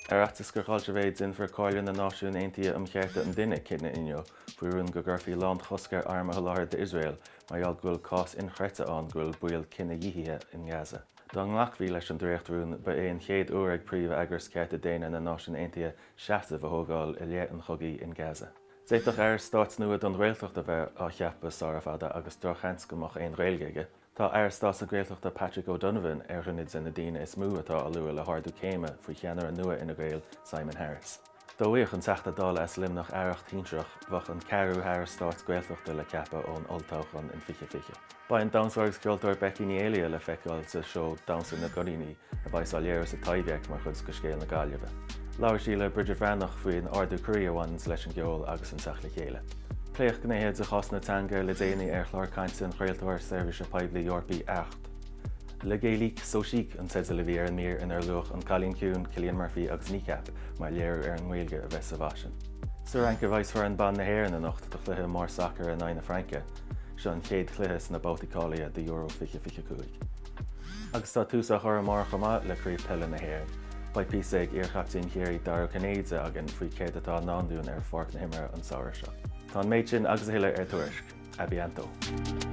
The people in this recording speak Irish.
Ar fhaitíos gur chaill sibh é, déanfaidh Comhairle na Náisiún Aontaithe um Chearta an Duine cinneadh inniu faoi rún go gcuirfí lánchosc ar airm a sholáthar d'Iosrael mar gheall go bhfuil cás inchreidte ann go bhfuil baol cinedhíothaithe in Gaza. Dá nglacfaí leis an dréacht-rún, ba é an chéad uair ag príomh-eagras cearta daonna na Náisiún Aontaithe seasamh a thógáil i leith an chogaidh in Gaza. D'fhéadfadh Aire Stáit nua don Ghaeltacht a bheith á cheapadh sara fada agus drochsheans go mbeadh aon Ghaeilge aige. Tá Aire Stáit na Gaeltachta Patrick O'Donovan ar dhuine de na daoine is mó atá á lua le hardú céime faoi cheannaire nua Fhine Gael, Simon Harris. Dá bhfaigheadh an Teachta Dála as Luimneach aireacht shinsearach, bheadh an ceathrú hAire Stáit Gaeltachta le ceapadh ón olltoghchán in 2020. Beidh an damhsóir agus ceoltóir Becky Ní Éallaithe le feiceáil sa seó Damhsa na gCoiríní a bheas á léiriú sa Taibhdhearc mar chuid de Scéal na Gaillimhe. Labhair sí le Bridget Bhreathnach faoin ardú croí a bhaineanns leis an gceol agus an teacht le chéile. Pléadh gnéithe de chás na teanga le déanaí ar chlár cainte an chraoltóra seirbhíse poiblí Eorpaí Arte. Le Gaélique so chic an teideal a bhí ar an mír inar luadh An Cailín Ciúin, Cillian Murphy agus Kneecap mar léiriú ar an nGaeilge a bheith sa bhfaisean. Sa Fhrainc a bheas foireann ban na hÉireann anocht do chluiche mór sacair in aghaidh na Fraince. Seo an chéad chluiche sna babhtaí cáilithe do Euro 2025. Agus tá tús á chur amárach chomh maith le Craobh Peile na hÉireann. Beidh píosa ag iarchaptaen Chiarraí Dara Ó Cinnéide againn faoi céard atá i ndán dúinn ar pháirc na himeartha an samhradh seo. Tá an méid sin agus a thuilleadh ar Tuairisc. À bientôt.